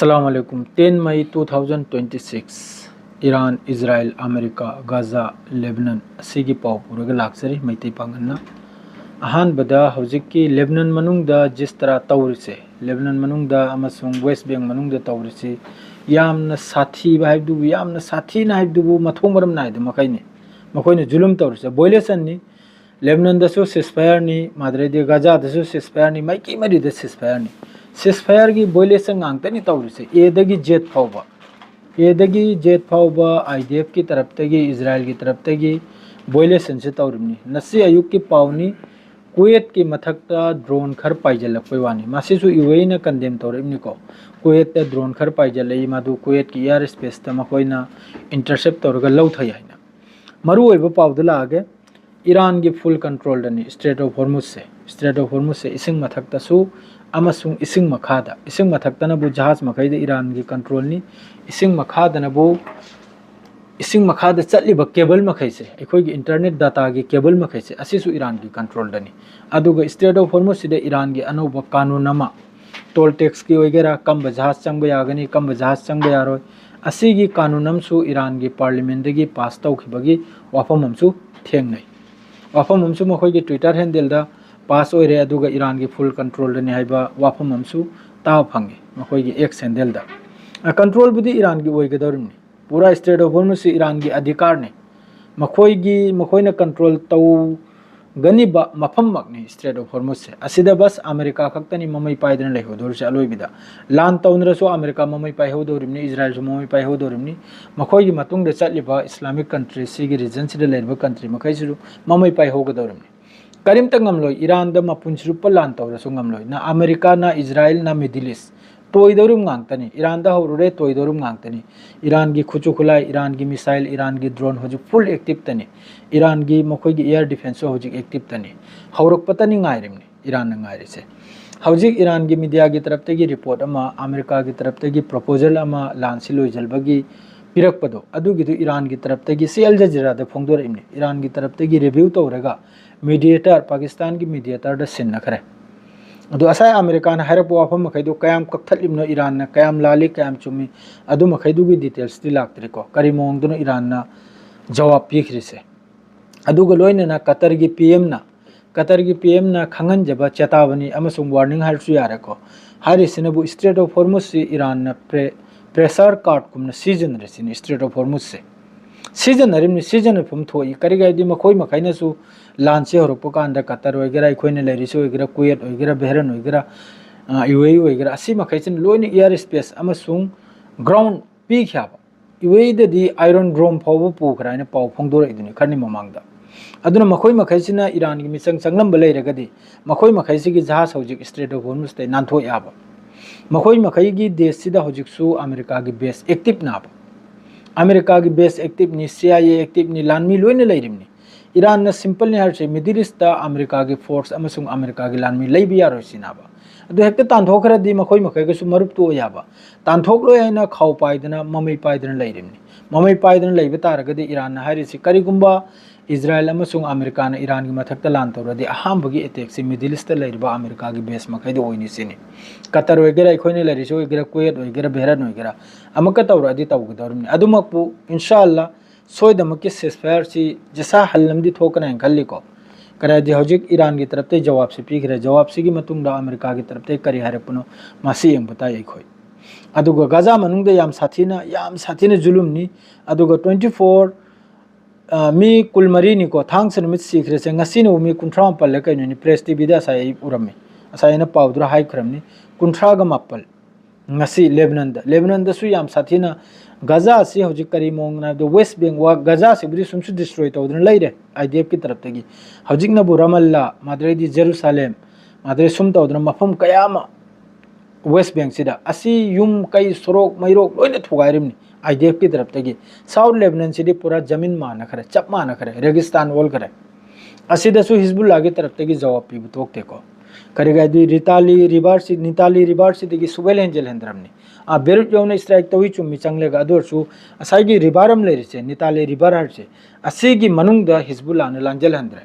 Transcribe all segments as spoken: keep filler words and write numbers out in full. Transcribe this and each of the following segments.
ꯑꯁꯂꯥꯃꯨ ꯑꯂꯥꯏꯀꯨꯝ꯫ Ten May two thousand twenty six, Iran, Israel, America, Gaza, Lebanon ꯑꯁꯤꯒꯤ ꯄꯥꯎ ꯄꯨꯔꯒ ꯂꯥꯛꯆꯔꯤ ꯃꯩꯇꯩ ꯄꯥꯡꯒꯜꯅ꯫ ꯑꯍꯥꯟꯕꯗ ꯍꯧꯖꯤꯛꯀꯤ ꯂꯦꯕꯅꯟ ꯃꯅꯨꯡꯗ ꯖꯤꯁꯇꯔꯥ ꯇꯧꯔꯤꯁꯦ, ꯂꯦꯕꯅꯟ ꯃꯅꯨꯡꯗ ꯑꯃꯁꯨꯡ ꯋꯦꯁ ꯕꯦꯡ ꯃꯅꯨꯡꯗ ꯇꯧꯔꯤꯁꯤ ꯌꯥꯝꯅ ꯁꯥꯊꯤꯕ ꯍꯥꯏꯕꯗꯨꯕꯨ, ꯌꯥꯝꯅ ꯁꯥꯊꯤꯅ ꯍꯥꯏꯕꯗꯨꯕꯨ ꯃꯊꯣꯡ ꯃꯔꯝ ꯅꯥꯏꯗꯕ ꯃꯈꯩꯅꯤ꯫ ꯃꯈꯣꯏꯅ ꯖꯨꯂꯨꯝ ꯇꯧꯔꯤꯁꯦ ꯚꯣꯏꯂꯦꯁꯟꯅꯤ꯫ ꯂꯦꯕꯅꯟꯗꯁꯨ ceasefire ꯅꯤ, ꯃꯥꯗ꯭ꯔꯦꯗꯤ ꯒꯥꯖꯥꯗꯁꯨ ceasefire ꯅꯤ, ꯃꯥꯏꯀꯩ ꯃꯔꯤꯗ ceasefire ꯅꯤ꯫ Ceasefire ꯒꯤ ꯚꯣꯏꯂꯦꯁꯟ ꯉꯥꯛꯇꯅꯤ ꯇꯧꯔꯤꯁꯦ꯫ ꯑꯦꯗꯒꯤ ꯖꯦꯠ ꯐꯥꯎꯕ, ꯑꯦꯗꯒꯤ ꯖꯦꯠ ꯐꯥꯎꯕ IDF ꯀꯤ ꯇꯔꯞꯇꯒꯤ, ꯏꯖꯔꯥꯏꯜꯒꯤ ꯇꯔꯞꯇꯒꯤ ꯚꯣꯏꯂꯦꯁꯟꯁꯦ ꯇꯧꯔꯤꯕꯅꯤ꯫ ꯉꯁꯤ ꯑꯌꯨꯛꯀꯤ ꯄꯥꯎꯅꯤ, ꯀꯨꯋꯦꯠꯀꯤ ꯃꯊꯛꯇ ꯗ꯭ꯔꯣꯟ ꯈꯔ ꯄꯥꯏꯖꯜꯂꯛꯄꯩ ꯋꯥꯅꯤ꯫ ꯃꯁꯤꯁꯨ ꯌꯨ ꯑꯦ ꯏꯅ ꯀꯟꯗꯦꯝ ꯇꯧꯔꯛꯏꯕꯅꯤꯀꯣ꯫ ꯀꯨꯋꯦꯠꯇ ꯗ꯭ꯔꯣꯟ ꯈꯔ ꯄꯥꯏꯖꯜꯂꯛꯏ, ꯃꯗꯨ ꯀꯨꯋꯦꯠꯀꯤ ꯑꯦꯌꯔ ꯁ꯭ꯄꯦꯁꯇ ꯃꯈꯣꯏꯅ ꯏꯟꯇꯔꯁꯦꯞ ꯇꯧꯔꯒ ꯂꯧꯊꯩ ꯍꯥꯏꯅ꯫ ꯃꯔꯨꯑꯣꯏꯕ ꯄꯥꯎꯗ ꯂꯥꯛꯑꯒꯦ꯫ ꯏꯔꯥꯟꯒꯤ ꯐꯨꯜ ꯀꯟꯇ꯭ꯔꯣꯜꯗꯅꯤ Strait of Hormuz say. Strait of Hormuz ꯁꯦ ꯏꯁꯤꯡ ꯃꯊꯛꯇꯁꯨ ꯑꯃꯁꯨꯡ ꯏꯁꯤꯡ ꯃꯈꯥꯗ, ꯏꯁꯤꯡ ꯃꯊꯛꯇꯅꯕꯨ ꯖꯍꯥꯖ ꯃꯈꯩꯗ ꯏꯔꯥꯟꯒꯤ ꯀꯟꯇ꯭ꯔꯣꯜꯅꯤ, ꯏꯁꯤꯡ ꯃꯈꯥꯗꯅꯕꯨ, ꯏꯁꯤꯡ ꯃꯈꯥꯗ ꯆꯠꯂꯤꯕ ꯀꯦꯕꯜ ꯃꯈꯩꯁꯦ, ꯑꯩꯈꯣꯏꯒꯤ ꯏꯟꯇꯔꯅꯦꯠ ꯗꯥꯇꯥꯒꯤ ꯀꯦꯕꯜ ꯃꯈꯩꯁꯦ, ꯑꯁꯤꯁꯨ ꯏꯔꯥꯟꯒꯤ ꯀꯟꯇ꯭ꯔꯣꯜꯗꯅꯤ꯫ ꯑꯗꯨꯒ Strait of Hormuz ꯁꯤꯗ ꯏꯔꯥꯟꯒꯤ ꯑꯅꯧꯕ ꯀꯥꯅꯨꯟ ꯑꯃ, ꯇꯣꯜ ꯇꯦꯛꯁꯀꯤ ꯑꯣꯏꯒꯦꯔꯥ, ꯀꯝꯕ ꯖꯍꯥꯖ ꯆꯪꯕ ꯌꯥꯒꯅꯤ, ꯀꯝꯕ ꯖꯍꯥꯖ ꯆꯪꯕ ꯌꯥꯔꯣꯏ, ꯑꯁꯤꯒꯤ ꯀꯥꯅꯨꯟ ꯑꯃꯁꯨ ꯏꯔꯥꯟꯒꯤ ꯄꯥꯔꯂꯤꯃꯦꯟꯗꯒꯤ ꯄꯥꯁ ꯇꯧꯈꯤꯕꯒꯤ ꯋꯥꯐꯝ ꯑꯃꯁꯨ ꯊꯦꯡꯅꯩ꯫ ꯋꯥꯐꯝ ꯑꯃꯁꯨ ꯃꯈꯣꯏꯒꯤ ꯇ꯭ꯋꯤꯇꯔ ꯍꯦꯟꯗꯜꯗ ꯄꯥꯁ ꯑꯣꯏꯔꯦ, ꯑꯗꯨꯒ ꯏꯔꯥꯟꯒꯤ ꯐꯨꯜ ꯀꯟꯇ꯭ꯔꯣꯜꯗꯅꯤ ꯍꯥꯏꯕ ꯋꯥꯐꯝ ꯑꯃꯁꯨ ꯇꯥꯕ ꯐꯪꯉꯤ ꯃꯈꯣꯏꯒꯤ ꯑꯦꯛꯁ ꯍꯦꯟꯗꯜꯗ꯫ ꯑ, ꯀꯟꯇ꯭ꯔꯣꯜꯕꯨꯗꯤ ꯏꯔꯥꯟꯒꯤ ꯑꯣꯏꯒꯗꯧꯔꯤꯕꯅꯤ꯫ ꯄꯨꯔꯥ Strait of Hormuz ꯁꯤ ꯏꯔꯥꯟꯒꯤ ꯑꯙꯤꯀꯥꯔꯅꯤ꯫ ꯃꯈꯣꯏꯒꯤ, ꯃꯈꯣꯏꯅ ꯀꯟꯇ꯭ꯔꯣꯜ ꯇꯧꯒꯅꯤꯕ ꯃꯐꯝꯃꯛꯅꯤ Strait of Hormuz ꯁꯦ꯫ ꯑꯁꯤꯗ ꯕꯁ ꯑꯃꯦꯔꯤꯀꯥ ꯈꯛꯇꯅꯤ ꯃꯃꯩ ꯄꯥꯏꯗꯅ ꯂꯩꯍꯧꯗꯧꯔꯤꯁꯦ ꯑꯂꯣꯏꯕꯤꯗ꯫ ꯂꯥꯟ ꯇꯧꯅꯔꯁꯨ ꯑꯃꯦꯔꯤꯀꯥ ꯃꯃꯩ ꯄꯥꯏꯍꯧꯗꯧꯔꯤꯕꯅꯤ, ꯏꯖꯔꯥꯏꯜꯁꯨ ꯃꯃꯩ ꯄꯥꯏꯍꯧꯗꯧꯔꯤꯕꯅꯤ꯫ ꯃꯈꯣꯏꯒꯤ ꯃꯇꯨꯡꯗ ꯆꯠꯂꯤꯕ ꯏꯁꯂꯥꯃꯤꯛ ꯀꯟꯇ꯭ꯔꯤ, ꯁꯤꯒꯤ ꯔꯤꯖꯟꯁꯤꯗ ꯂꯩꯔꯤꯕ ꯀꯟꯇ꯭ꯔꯤ ꯃꯈꯩꯁꯤꯁꯨ ꯃꯃꯩ ꯄꯥꯏꯍꯧꯒꯗꯧꯔꯤꯕꯅꯤ꯫ ꯀꯔꯤꯝꯇ ꯉꯝꯂꯣꯏ, ꯏꯔꯥꯟꯗ ꯃꯄꯨꯟꯁꯤꯔꯨꯞꯄ ꯂꯥꯟ ꯇꯧꯔꯁꯨ ꯉꯝꯂꯣꯏ꯫ ꯅ ꯑꯃꯦꯔꯤꯀꯥ, ꯅ ꯏꯖꯔꯥꯏꯜ, ꯅ ꯃꯤꯗꯜ ꯏꯁ꯫ ꯇꯣꯏꯗꯧꯔꯤꯕ ꯉꯥꯛꯇꯅꯤ꯫ ꯏꯔꯥꯟꯗ ꯍꯧꯔꯨꯔꯦ, ꯇꯣꯏꯗꯧꯔꯤꯕ ꯉꯥꯛꯇꯅꯤ꯫ ꯏꯔꯥꯟꯒꯤ ꯈꯨꯠꯁꯨ ꯈꯨꯠꯂꯥꯏ, ꯏꯔꯥꯟꯒꯤ ꯃꯤꯁꯥꯏꯜ, ꯏꯔꯥꯟꯒꯤ ꯗ꯭ꯔꯣꯟ ꯍꯧꯖꯤꯛ ꯐꯨꯜ ꯑꯦꯛꯇꯤꯞꯇꯅꯤ꯫ ꯏꯔꯥꯟꯒꯤ ꯃꯈꯣꯏꯒꯤ ꯑꯦꯌꯔ ꯗꯤꯐꯦꯟꯁꯁꯨ ꯍꯧꯖꯤꯛ ꯑꯦꯛꯇꯤꯞꯇꯅꯤ꯫ ꯍꯧꯔꯛꯄꯇꯅꯤ ꯉꯥꯏꯔꯤꯕꯅꯤ ꯏꯔꯥꯟꯅ ꯉꯥꯏꯔꯤꯁꯦ꯫ ꯍꯧꯖꯤꯛ ꯏꯔꯥꯟꯒꯤ ꯃꯤꯗꯤꯌꯥꯒꯤ ꯇꯔꯞꯇꯒꯤ ꯔꯤꯄꯣꯔꯠ ꯑꯃ, ꯑꯃꯦꯔꯤꯀꯥꯒꯤ ꯇꯔꯞꯇꯒꯤ ꯄ꯭ꯔꯣꯄꯣꯖꯦꯜ ꯑꯃ ꯂꯥꯟꯁꯤ ꯂꯣꯏꯁꯤꯜꯕꯒꯤ ꯄꯤꯔꯛꯄꯗꯣ, ꯑꯗꯨꯒꯤꯗꯨ ꯏꯔꯥꯟꯒꯤ ꯇꯔꯞꯇꯒꯤ ꯁꯤ ꯑꯜ ꯖꯖꯤꯔꯥꯗ ꯐꯣꯡꯗꯣꯔꯛꯏꯕꯅꯤ꯫ ꯏꯔꯥꯟꯒꯤ ꯇꯔꯞꯇꯒꯤ ꯔꯤꯚ꯭ꯌꯨ ꯇꯧꯔꯒ ꯃꯤꯗꯤꯌꯦꯇꯔ, ꯄꯥꯀꯤꯁꯇꯥꯟꯒꯤ ꯃꯤꯗꯤꯌꯦꯇꯔꯗ ꯁꯤꯟꯅꯈ꯭ꯔꯦ꯫ ꯑꯗꯣ ꯉꯁꯥꯏ ꯑꯃꯦꯔꯤꯀꯥꯅ ꯍꯥꯏꯔꯛꯄ ꯋꯥꯐꯝ ꯃꯈꯩꯗꯣ ꯀꯌꯥꯝ ꯀꯛꯊꯠꯂꯤꯕꯅꯣ, ꯏꯔꯥꯟꯅ ꯀꯌꯥꯝ ꯂꯥꯜꯂꯤ, ꯀꯌꯥꯝ ꯆꯨꯝꯃꯤ, ꯑꯗꯨ ꯃꯈꯩꯗꯨꯒꯤ details ꯇꯤ ꯂꯥꯛꯇ꯭ꯔꯤꯀꯣ, ꯀꯔꯤ ꯃꯑꯣꯡꯗꯅꯣ ꯏꯔꯥꯟꯅ ꯖꯋꯥꯕ ꯄꯤꯈ꯭ꯔꯤꯁꯦ꯫ ꯑꯗꯨꯒ ꯂꯣꯏꯅꯅ ꯀꯇꯔꯒꯤ ꯄꯤ ꯑꯦꯝꯅ, ꯀꯇꯔꯒꯤ ꯄꯤ ꯑꯦꯝꯅ ꯈꯪꯍꯟꯖꯕ ꯆꯦꯇꯥꯕꯅꯤ ꯑꯃꯁꯨꯡ warning ꯍꯥꯏꯔꯁꯨ ꯌꯥꯔꯦꯀꯣ, ꯍꯥꯏꯔꯤꯁꯤꯅꯕꯨ Strait of Hormuz ꯁꯤ ꯏꯔꯥꯟꯅ pre- pressure card ꯀꯨꯝꯅ ꯁꯤꯖꯤꯟꯅꯔꯦ ꯁꯤꯅꯤ꯫ Strait of Hormuz ꯁꯦ ꯁꯤꯖꯤꯟꯅꯔꯤꯕꯅꯤ, ꯁꯤꯖꯤꯟꯅꯐꯝ ꯊꯣꯛꯏ꯫ ꯀꯔꯤꯒꯤ ꯍꯥꯏꯗꯤ ꯃꯈꯣꯏ ꯃꯈꯩꯅꯁꯨ ꯂꯥꯟꯁꯤ ꯍꯧꯔꯛꯄ ꯀꯥꯟꯗ ꯀꯇꯔ ꯑꯣꯏꯒꯦꯔꯥ, ꯑꯩꯈꯣꯏꯅ ꯂꯩꯔꯤꯁꯤ ꯑꯣꯏꯒꯦꯔꯥ, ꯀꯨꯋꯦꯠ ꯑꯣꯏꯒꯦꯔꯥ, ꯕꯦꯍꯔꯟ ꯑꯣꯏꯒꯦꯔꯥ, ꯌꯨ ꯑꯦ ꯏ ꯑꯣꯏꯒꯦꯔꯥ, ꯑꯁꯤ ꯃꯈꯩꯁꯤꯅ ꯂꯣꯏꯅ air space ꯑꯃꯁꯨꯡ ground ꯄꯤꯈꯤ ꯍꯥꯏꯕ꯫ ꯌꯨ ꯑꯦ ꯏꯗꯗꯤ Iron Dome ꯐꯥꯎꯕ ꯄꯨꯈ꯭ꯔꯦ ꯍꯥꯏꯅ ꯄꯥꯎ ꯐꯣꯡꯗꯣꯔꯛꯏꯗꯨꯅꯤ ꯈꯔꯅꯤ ꯃꯃꯥꯡꯗ꯫ ꯑꯗꯨꯅ ꯃꯈꯣꯏ ꯃꯈꯩꯁꯤꯅ ꯏꯔꯥꯟꯒꯤ ꯃꯤꯆꯪ ꯆꯪꯂꯝꯕ ꯂꯩꯔꯒꯗꯤ ꯃꯈꯣꯏ ꯃꯈꯩꯁꯤꯒꯤ ꯖꯍꯥꯖ ꯍꯧꯖꯤꯛ Strait of Hormuz ꯇꯩ ꯅꯥꯟꯊꯣꯛ ꯌꯥꯕ꯫ ꯃꯈꯣꯏ ꯃꯈꯩꯒꯤ ꯗꯦꯁꯁꯤꯗ ꯍꯧꯖꯤꯛꯁꯨ ꯑꯃꯦꯔꯤꯀꯥꯒꯤ base active ꯅꯥꯕ꯫ ꯑꯃꯦꯔꯤꯀꯥꯒꯤ base active ꯅꯤ, ꯁꯤ ꯑꯥꯏ ꯑꯦ active ꯅꯤ, ꯂꯥꯟꯃꯤ ꯂꯣꯏꯅ ꯂꯩꯔꯤꯕꯅꯤ꯫ ꯏꯔꯥꯟꯅ simple ꯅꯤ ꯍꯥꯏꯔꯤꯁꯦ, Middle East ꯇ ꯑꯃꯦꯔꯤꯀꯥꯒꯤ force ꯑꯃꯁꯨꯡ ꯑꯃꯦꯔꯤꯀꯥꯒꯤ ꯂꯥꯟꯃꯤ ꯂꯩꯕ ꯌꯥꯔꯣꯏ ꯁꯤꯅꯦꯕ꯫ ꯑꯗꯨ ꯍꯦꯛꯇ ꯇꯥꯟꯊꯣꯛꯈ꯭ꯔꯗꯤ ꯃꯈꯣꯏ ꯃꯈꯩꯒꯁꯨ ꯃꯔꯨꯞ ꯇꯣꯛꯑ ꯌꯥꯕ꯫ ꯇꯥꯟꯊꯣꯛꯂꯣꯏ ꯍꯥꯏꯅ ꯈꯥꯎ ꯄꯥꯏꯗꯅ, ꯃꯃꯩ ꯄꯥꯏꯗꯅ ꯂꯩꯔꯤꯕꯅꯤ꯫ ꯃꯃꯩ ꯄꯥꯏꯗꯅ ꯂꯩꯕ ꯇꯥꯔꯒꯗꯤ ꯏꯔꯥꯟꯅ ꯍꯥꯏꯔꯤꯁꯤ ꯀꯔꯤꯒꯨꯝꯕ ꯏꯖꯔꯥꯏꯜ ꯑꯃꯁꯨꯡ ꯑꯃꯦꯔꯤꯀꯥꯅ ꯏꯔꯥꯟꯒꯤ ꯃꯊꯛꯇ ꯂꯥꯟ ꯇꯧꯔꯗꯤ ꯑꯍꯥꯟꯕꯒꯤ attack ꯁꯤ Middle East ꯇ ꯂꯩꯔꯤꯕ ꯑꯃꯦꯔꯤꯀꯥꯒꯤ base ꯃꯈꯩꯗ ꯑꯣꯏꯅꯤ ꯁꯤꯅꯤ꯫ ꯀꯇꯔ ꯑꯣꯏꯒꯦꯔꯥ, ꯑꯩꯈꯣꯏꯅ ꯂꯩꯔꯤꯁꯤ ꯑꯣꯏꯒꯦꯔꯥ, ꯀꯨꯋꯦꯠ ꯑꯣꯏꯒꯦꯔꯥ, ꯕꯦꯍꯔꯟ ꯑꯣꯏꯒꯦꯔꯥ, ꯑꯃꯨꯛꯀ ꯇꯧꯔꯛꯑꯗꯤ ꯇꯧꯒꯗꯧꯔꯤꯕꯅꯤ꯫ ꯑꯗꯨꯃꯛꯄꯨ ꯏꯟꯁꯥ ꯑꯜꯂꯥ ꯁꯣꯏꯗꯃꯛꯀꯤ ceasefire ꯁꯤ ꯖꯤꯁꯥ ꯍꯜ ꯑꯃꯗꯤ ꯊꯣꯛꯀꯅꯤ ꯍꯥꯏꯅ ꯈꯜꯂꯤꯀꯣ꯫ ꯀꯔꯤ ꯍꯥꯏꯗꯤ ꯍꯧꯖꯤꯛ ꯏꯔꯥꯟꯒꯤ ꯇꯔꯞꯇꯩ ꯖꯋꯥꯕꯁꯤ ꯄꯤꯈ꯭ꯔꯦ꯫ ꯖꯋꯥꯕꯁꯤꯒꯤ ꯃꯇꯨꯡꯗ ꯑꯃꯦꯔꯤꯀꯥꯒꯤ ꯇꯔꯞꯇꯩ ꯀꯔꯤ ꯍꯥꯏꯔꯛꯄꯅꯣ, ꯃꯁꯤ ꯌꯦꯡꯕ ꯇꯥꯏ ꯑꯩꯈꯣꯏ꯫ ꯑꯗꯨꯒ ꯒꯥꯖꯥ ꯃꯅꯨꯡꯗ ꯌꯥꯝ ꯁꯥꯊꯤꯅ, ꯌꯥꯝ ꯁꯥꯊꯤꯅ ꯖꯨꯂꯨꯝꯅꯤ꯫ ꯑꯗꯨꯒ twenty four, ꯑ, ꯃꯤ ꯀꯨꯟꯃꯔꯤꯅꯤꯀꯣ, ꯊꯥꯡꯁ ꯅꯨꯃꯤꯠ ꯁꯤꯈ꯭ꯔꯤꯁꯦ꯫ ꯉꯁꯤꯅꯕꯨ ꯃꯤ ꯀꯨꯟꯊ꯭ꯔꯥ ꯃꯥꯄꯜꯂ ꯀꯩꯅꯣꯅꯤ, press T V ꯗ ꯉꯁꯥꯏ ꯑꯩ ꯎꯔꯝꯃꯤ꯫ ꯉꯁꯥꯏ ꯑꯩꯅ ꯄꯥꯎꯗꯨꯗ ꯍꯥꯏꯈ꯭ꯔꯕꯅꯤ, ꯀꯨꯟꯊ꯭ꯔꯥꯒ ꯃꯥꯄꯜ꯫ ꯉꯁꯤ ꯂꯦꯕꯅꯟꯗ, ꯂꯦꯕꯅꯟꯗꯁꯨ ꯌꯥꯝ ꯁꯥꯊꯤꯅ, ꯒꯥꯖꯥ ꯑꯁꯤ ꯍꯧꯖꯤꯛ ꯀꯔꯤ ꯃꯑꯣꯡꯗ ꯍꯥꯏꯕꯗ, West Bank ꯋꯥ-, ꯒꯥꯖꯥꯁꯤꯕꯨꯗꯤ ꯁꯨꯝꯁꯨ destroy ꯇꯧꯗꯨꯅ ꯂꯩꯔꯦ I D F ꯀꯤ ꯇꯔꯞꯇꯒꯤ꯫ ꯍꯧꯖꯤꯛꯅꯕꯨ ꯔꯥꯃꯜꯂꯥ, ꯃꯥꯗ꯭ꯔꯩꯗꯤ ꯖꯦꯔꯨꯁꯥꯂꯦꯝ, ꯃꯥꯗ꯭ꯔꯩ ꯁꯨꯝ ꯇꯧꯗꯅ ꯃꯐꯝ ꯀꯌꯥ ꯑꯃ West Bank ꯁꯤꯗ ꯑꯁꯤ ꯌꯨꯝ ꯀꯩ ꯁꯣꯔꯣꯛ ꯃꯩꯔꯣꯛ ꯂꯣꯏꯅ ꯊꯨꯒꯥꯏꯔꯤꯕꯅꯤ I D F ꯀꯤ ꯇꯔꯞꯇꯒꯤ꯫ South Lebanon ꯁꯤꯗꯤ ꯄꯨꯔꯥ ꯖꯃꯤꯟ ꯃꯥꯟꯅꯈ꯭ꯔꯦ, ꯆꯞ ꯃꯥꯟꯅꯈ꯭ꯔꯦ, ꯔꯦꯒꯤꯁꯇꯥꯟ ꯑꯣꯜꯈ꯭ꯔꯦ꯫ ꯑꯁꯤꯗꯁꯨ ꯍꯤꯖꯕꯨꯜꯂꯥꯒꯤ ꯇꯔꯞꯇꯒꯤ ꯖꯋꯥꯕ ꯄꯤꯕ ꯊꯣꯛꯇꯦꯀꯣ꯫ ꯀꯔꯤꯒꯤ ꯍꯥꯏꯗꯤ ꯔꯤꯇꯥꯂꯤ ꯔꯤꯚꯔꯁꯤ-, ꯅꯤꯇꯥꯂꯤ ꯔꯤꯚꯔꯁꯤꯗꯒꯤ ꯁꯨꯛꯍꯦꯟ ꯍꯦꯟꯖꯤꯜꯍꯟꯗ꯭ꯔꯕꯅꯤ꯫ ꯑꯥ, ꯕꯦꯔꯨꯠ ꯌꯧꯅ strike ꯇꯧꯏ ꯆꯨꯝꯃꯤ ꯆꯪꯂꯒ, ꯑꯗꯨ ꯑꯣꯏꯔꯁꯨ ꯉꯁꯥꯏꯒꯤ river ꯑꯃ ꯂꯩꯔꯤꯁꯦ, ꯅꯤꯇꯥꯂꯤ river ꯍꯥꯏꯔꯤꯁꯦ, ꯑꯁꯤꯒꯤ ꯃꯅꯨꯡꯗ ꯍꯤꯖꯕꯨꯜꯂꯥꯅ ꯂꯥꯟꯖꯜꯍꯟꯗ꯭ꯔꯦ꯫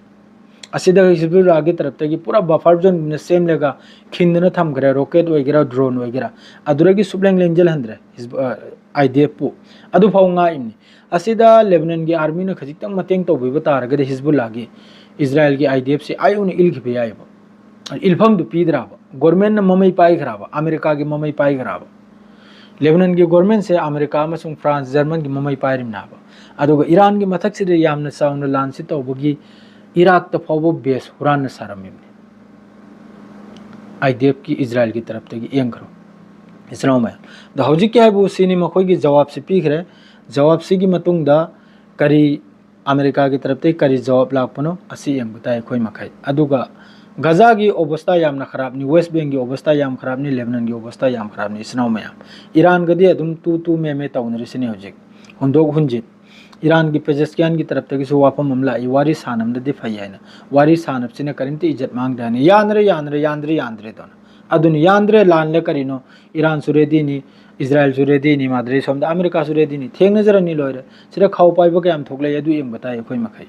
ꯑꯁꯤꯗ ꯍꯤꯖꯕꯨꯜꯂꯥꯒꯤ ꯇꯔꯞꯇꯒꯤ ꯄꯨꯔꯥ buffer zoneꯅ ꯁꯦꯝꯂꯒ ꯈꯤꯟꯗꯨꯅ ꯊꯝꯈ꯭ꯔꯦ, rocket ꯑꯣꯏꯒꯦꯔꯥ drone ꯑꯣꯏꯒꯦꯔꯥ, ꯑꯗꯨꯗꯒꯤ ꯁꯨꯞꯂꯦꯡ ꯂꯦꯡꯖꯜꯍꯟꯗ꯭ꯔꯦ꯫ ꯍꯤꯖꯕꯨ-, ꯑ, IDFꯄꯨ꯫ ꯑꯗꯨꯐꯥꯎ ꯉꯥꯛꯏꯕꯅꯤ꯫ ꯑꯁꯤꯗ ꯂꯦꯕꯅꯟꯒꯤ armyꯅ ꯈꯖꯤꯛꯇꯪ ꯃꯇꯦꯡ ꯇꯧꯕꯤꯕ ꯇꯥꯔꯒꯗꯤ ꯍꯤꯖꯕꯨꯜꯂꯥꯒꯤ, ꯏꯖꯔꯥꯏꯜꯒꯤ IDFꯁꯤ ꯑꯥ ꯌꯧꯅ ꯏꯜꯈꯤꯕ ꯌꯥꯏꯑꯕ꯫ ꯏꯜꯐꯝꯗꯨ ꯄꯤꯗ꯭ꯔꯕ? Governmentꯅ ꯃꯃꯩ ꯄꯥꯏꯈ꯭ꯔꯕ? ꯑꯃꯦꯔꯤꯀꯥꯒꯤ ꯃꯃꯩ ꯄꯥꯏꯈ꯭ꯔꯕ? ꯂꯦꯕꯅꯟꯒꯤ governmentꯁꯦ ꯑꯃꯦꯔꯤꯀꯥ ꯑꯃꯁꯨꯡ ꯐ꯭ꯔꯥꯟꯁ, ꯖꯔꯃꯟꯒꯤ ꯃꯃꯩ ꯄꯥꯏꯔꯤꯕꯅꯦꯕ꯫ ꯑꯗꯨꯒ ꯏꯔꯥꯟꯒꯤ ꯃꯊꯛꯁꯤꯗ ꯌꯥꯝꯅ ꯆꯥꯎꯅ ꯂꯥꯟꯁꯤ ꯇꯧꯕꯒꯤ ꯏꯔꯥꯛꯇ ꯐꯥꯎꯕ base ꯍꯨꯔꯥꯟꯅ ꯁꯥꯔꯝꯃꯤꯕꯅꯤ꯫ IDFꯀꯤ ꯏꯖꯔꯥꯏꯜꯒꯤ ꯇꯔꯞꯇꯒꯤ ꯌꯦꯡꯈ꯭ꯔꯣ, ꯏꯆꯤꯟ ꯏꯅꯥꯎ ꯃꯌꯥꯝ꯫ ꯑꯗꯣ ꯍꯧꯖꯤꯛꯀꯤ ꯍꯥꯏꯕꯨ ꯁꯤꯅꯤ, ꯃꯈꯣꯏꯒꯤ ꯖꯋꯥꯕꯁꯤ ꯄꯤꯈ꯭ꯔꯦ꯫ ꯖꯋꯥꯕꯁꯤꯒꯤ ꯃꯇꯨꯡꯗ ꯀꯔꯤ, ꯑꯃꯦꯔꯤꯀꯥꯒꯤ ꯇꯔꯞꯇꯒꯤ ꯀꯔꯤ ꯖꯋꯥꯕ ꯂꯥꯛꯄꯅꯣ, ꯑꯁꯤ ꯌꯦꯡꯕ ꯇꯥꯏ ꯑꯩꯈꯣꯏ ꯃꯈꯩ꯫ ꯑꯗꯨꯒ ꯒꯖꯥꯒꯤ ꯑꯣꯕꯁꯇꯥ ꯌꯥꯝꯅ ꯈꯔꯥꯞꯅꯤ, West Bankꯒꯤ ꯑꯣꯕꯁꯇꯥ ꯌꯥꯝ ꯈꯔꯥꯞꯅꯤ, ꯂꯦꯕꯅꯟꯒꯤ ꯑꯣꯕꯁꯇꯥ ꯌꯥꯝ ꯈꯔꯥꯞꯅꯤ, ꯏꯆꯤꯟ ꯏꯅꯥꯎ ꯃꯌꯥꯝ꯫ ꯏꯔꯥꯟꯒꯗꯤ ꯑꯗꯨꯝ ꯇꯨ ꯇꯨ ꯃꯦ ꯃꯦ ꯇꯧꯅꯔꯤꯁꯤꯅꯤ ꯍꯧꯖꯤꯛ, ꯍꯨꯟꯗꯣꯛ ꯍꯨꯟꯖꯤꯟ꯫ ꯏꯔꯥꯟꯒꯤ ꯄꯦꯖꯦꯁꯀꯤꯌꯥꯟꯒꯤ ꯇꯔꯞꯇꯒꯤꯁꯨ ꯋꯥꯐꯝ ꯑꯃ ꯂꯥꯛꯏ, ꯋꯥꯔꯤ ꯁꯥꯟꯅꯕꯗꯗꯤ ꯐꯩ ꯍꯥꯏꯅ꯫ ꯋꯥꯔꯤ ꯁꯥꯟꯅꯕꯁꯤꯅ ꯀꯔꯤꯝꯇ ꯏꯖꯠ ꯃꯥꯡꯗꯦ ꯍꯥꯏꯅ꯫ ꯌꯥꯅꯔꯦ, ꯌꯥꯅꯔꯦ, ꯌꯥꯟꯗ꯭ꯔꯦ, ꯌꯥꯟꯗ꯭ꯔꯦ ꯇꯧꯅ꯫ ꯑꯗꯨꯅꯤ, ꯌꯥꯟꯗ꯭ꯔꯦ, ꯂꯥꯟꯂꯦ ꯀꯔꯤꯅꯣ? ꯏꯔꯥꯟꯁꯨ readyꯅꯤ, ꯏꯖꯔꯥꯏꯜꯁꯨ readyꯅꯤ, ꯃꯥꯗ꯭ꯔꯦ ꯁꯣꯝꯗ ꯑꯃꯦꯔꯤꯀꯥꯁꯨ readyꯅꯤ꯫ ꯊꯦꯡꯅꯖꯔꯅꯤ, ꯂꯣꯏꯔꯦ꯫ ꯁꯤꯗ ꯈꯥꯎ ꯄꯥꯏꯕ ꯀꯌꯥꯝ ꯊꯣꯛꯂꯛꯏ, ꯑꯗꯨ ꯌꯦꯡꯕ ꯇꯥꯏ ꯑꯩꯈꯣꯏ ꯃꯈꯩ꯫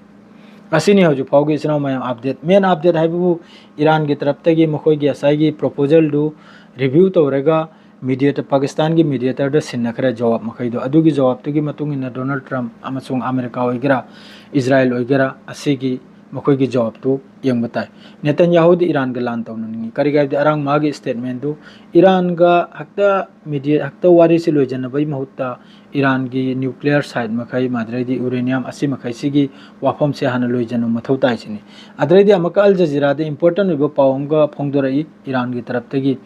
ꯑꯁꯤꯅꯤ ꯍꯧꯖꯤꯛ ꯐꯥꯎꯒꯤ ꯏꯆꯤꯟ ꯏꯅꯥꯎ ꯃꯌꯥꯝ update꯫ Main update ꯍꯥꯏꯕꯕꯨ ꯏꯔꯥꯟꯒꯤ ꯇꯔꯞꯇꯒꯤ ꯃꯈꯣꯏꯒꯤ ꯉꯁꯥꯏꯒꯤ proposalꯗꯨ review ꯇꯧꯔꯒ mediator, ꯄꯥꯀꯤꯁꯇꯥꯟꯒꯤ mediatorꯗ ꯁꯤꯟꯅꯈ꯭ꯔꯦ ꯖꯋꯥꯕ ꯃꯈꯩꯗꯣ꯫ ꯑꯗꯨꯒꯤ ꯖꯋꯥꯕꯇꯨꯒꯤ ꯃꯇꯨꯡ ꯏꯟꯅ ꯗꯣꯅꯥꯜꯗ ꯇ꯭ꯔꯝꯞ ꯑꯃꯁꯨꯡ ꯑꯃꯦꯔꯤꯀꯥ ꯑꯣꯏꯒꯦꯔꯥ, ꯏꯖꯔꯥꯏꯜ ꯑꯣꯏꯒꯦꯔꯥ, ꯑꯁꯤꯒꯤ ꯃꯈꯣꯏꯒꯤ ꯖꯋꯥꯕꯇꯨ ꯌꯦꯡꯕ ꯇꯥꯏ꯫ ꯅꯦꯇꯟꯌꯥꯍꯨꯗꯤ ꯏꯔꯥꯟꯒ ꯂꯥꯟ ꯇꯧꯅꯅꯤꯡꯉꯤ꯫ ꯀꯔꯤꯒꯤ ꯍꯥꯏꯕꯗꯤ ꯑꯔꯥꯡ ꯃꯥꯒꯤ statementꯗꯨ ꯏꯔꯥꯟꯒ ꯍꯦꯛꯇ media, ꯍꯦꯛꯇ ꯋꯥꯔꯤꯁꯤ ꯂꯣꯏꯖꯅꯕꯒꯤ ꯃꯍꯨꯠꯇ ꯏꯔꯥꯟꯒꯤ nuclear site ꯃꯈꯩ, ꯃꯗꯨꯗꯩꯗꯤ uranium, ꯑꯁꯤ ꯃꯈꯩꯁꯤꯒꯤ ꯋꯥꯐꯝꯁꯦ ꯍꯥꯟꯅ ꯂꯣꯏꯖꯅꯕ ꯃꯊꯧ ꯇꯥꯏ ꯁꯤꯅꯤ꯫ ꯑꯗꯨꯗꯩꯗꯤ ꯑꯃꯨꯛꯀ ꯑꯜ ꯖꯖꯤꯔꯥꯗ important ꯑꯣꯏꯕ ꯄꯥꯎ ꯑꯃꯒ ꯐꯣꯡꯗꯣꯔꯛꯏ ꯏꯔꯥꯟꯒꯤ ꯇꯔꯞꯇꯒꯤ꯫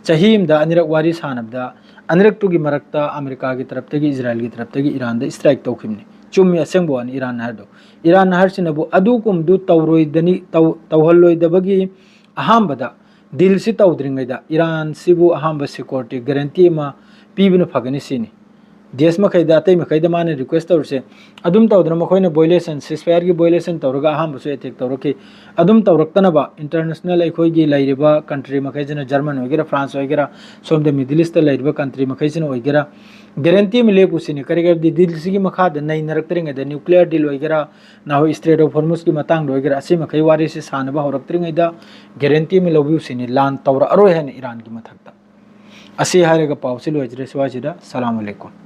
ꯆꯍꯤ ꯑꯃꯗ ꯑꯅꯤꯔꯛ ꯋꯥꯔꯤ ꯁꯥꯟꯅꯕꯗ, ꯑꯅꯤꯔꯛꯇꯨꯒꯤ ꯃꯔꯛꯇ ꯑꯃꯦꯔꯤꯀꯥꯒꯤ ꯇꯔꯞꯇꯒꯤ, ꯏꯖꯔꯥꯏꯜꯒꯤ ꯇꯔꯞꯇꯒꯤ ꯏꯔꯥꯟꯗ strike ꯇꯧꯈꯤꯕꯅꯤ꯫ ꯆꯨꯝꯃꯤ, ꯑꯁꯦꯡꯕ ꯋꯥꯅꯤ ꯏꯔꯥꯟ ꯍꯥꯏꯔꯤꯗꯣ꯫ ꯏꯔꯥꯟ ꯍꯥꯏꯔꯤꯁꯤꯅꯕꯨ ꯑꯗꯨꯒꯨꯝꯕꯗꯨ ꯇꯧꯔꯣꯏꯗꯅꯤ-, ꯇꯧ-, ꯇꯧꯍꯜꯂꯣꯏꯗꯕꯒꯤ ꯑꯍꯥꯟꯕꯗ dealꯁꯤ ꯇꯧꯗ꯭ꯔꯤꯉꯩꯗ ꯏꯔꯥꯟꯁꯤꯕꯨ ꯑꯍꯥꯟꯕ security guarantee ꯑꯃ ꯄꯤꯕꯅ ꯐꯒꯅꯤ ꯁꯤꯅꯤ꯫ ꯗꯦꯁ ꯃꯈꯩꯗ, ꯑꯇꯩ ꯃꯈꯩꯗ ꯃꯥꯅ ꯔꯤꯀ꯭ꯋꯦꯁ ꯇꯧꯔꯤꯁꯦ꯫ ꯑꯗꯨꯝ ꯇꯧꯗꯅ ꯃꯈꯣꯏꯅ ꯚꯣꯏꯂꯦꯁꯟ, ꯁꯤꯁꯐꯥꯌꯔꯒꯤ ꯚꯣꯏꯂꯦꯁꯟ ꯇꯧꯔꯒ ꯑꯍꯥꯟꯕꯁꯨ ꯑꯦꯇꯦꯛ ꯇꯧꯔꯛꯈꯤ꯫ ꯑꯗꯨꯝ ꯇꯧꯔꯛꯇꯅꯕ ꯏꯟꯇꯔꯅꯦꯁꯅꯦꯜ ꯑꯩꯈꯣꯏꯒꯤ ꯂꯩꯔꯤꯕ ꯀꯟꯇ꯭ꯔꯤ ꯃꯈꯩꯁꯤꯅ, ꯖꯔꯃꯟ ꯑꯣꯏꯒꯦꯔꯥ, ꯐ꯭ꯔꯥꯟꯁ ꯑꯣꯏꯒꯦꯔꯥ, ꯁꯣꯝꯗ ꯃꯤꯗꯜ ꯏꯁꯇ ꯂꯩꯔꯤꯕ ꯀꯟꯇ꯭ꯔꯤ ꯃꯈꯩꯁꯤꯅ ꯑꯣꯏꯒꯦꯔꯥ, ꯒꯦꯔꯦꯟꯇꯤ ꯑꯃ ꯂꯦꯞꯄꯨ ꯁꯤꯅꯤ꯫ ꯀꯔꯤꯒꯤꯅꯣ ꯍꯥꯏꯕꯗꯤ ꯗꯤꯜꯁꯤꯒꯤ ꯃꯈꯥꯗ ꯅꯩꯅꯔꯛꯇ꯭ꯔꯤꯉꯩꯗ, ꯅ꯭ꯌꯨꯀ꯭ꯂꯤꯌꯔ ꯗꯤꯜ ꯑꯣꯏꯒꯦꯔꯥ, ꯅꯍꯣꯏ ꯏꯁꯇ꯭ꯔꯦꯠ ꯑꯣꯐ ꯍꯣꯔꯃꯨꯁꯀꯤ ꯃꯇꯥꯡꯗ ꯑꯣꯏꯒꯦꯔꯥ, ꯑꯁꯤ ꯃꯈꯩ ꯋꯥꯔꯤꯁꯤ ꯁꯥꯟꯅꯕ ꯍꯧꯔꯛꯇ꯭ꯔꯤꯉꯩꯗ ꯒꯦꯔꯦꯟꯇꯤ ꯑꯃ ꯂꯧꯕꯤꯌꯨ ꯁꯤꯅꯤ, ꯂꯥꯟ ꯇꯧꯔꯛꯑꯔꯣꯏ ꯍꯥꯏꯅ ꯏꯔꯥꯟꯒꯤ ꯃꯊꯛꯇ꯫ ꯑꯁꯤ ꯍꯥꯏꯔꯒ ꯄꯥꯎꯁꯤ ꯂꯣꯏꯖꯔꯦ ꯁ꯭ꯋꯥꯏꯁꯤꯗ꯫ ꯁꯂꯥꯝ ꯑꯂꯩꯀꯨꯝ꯫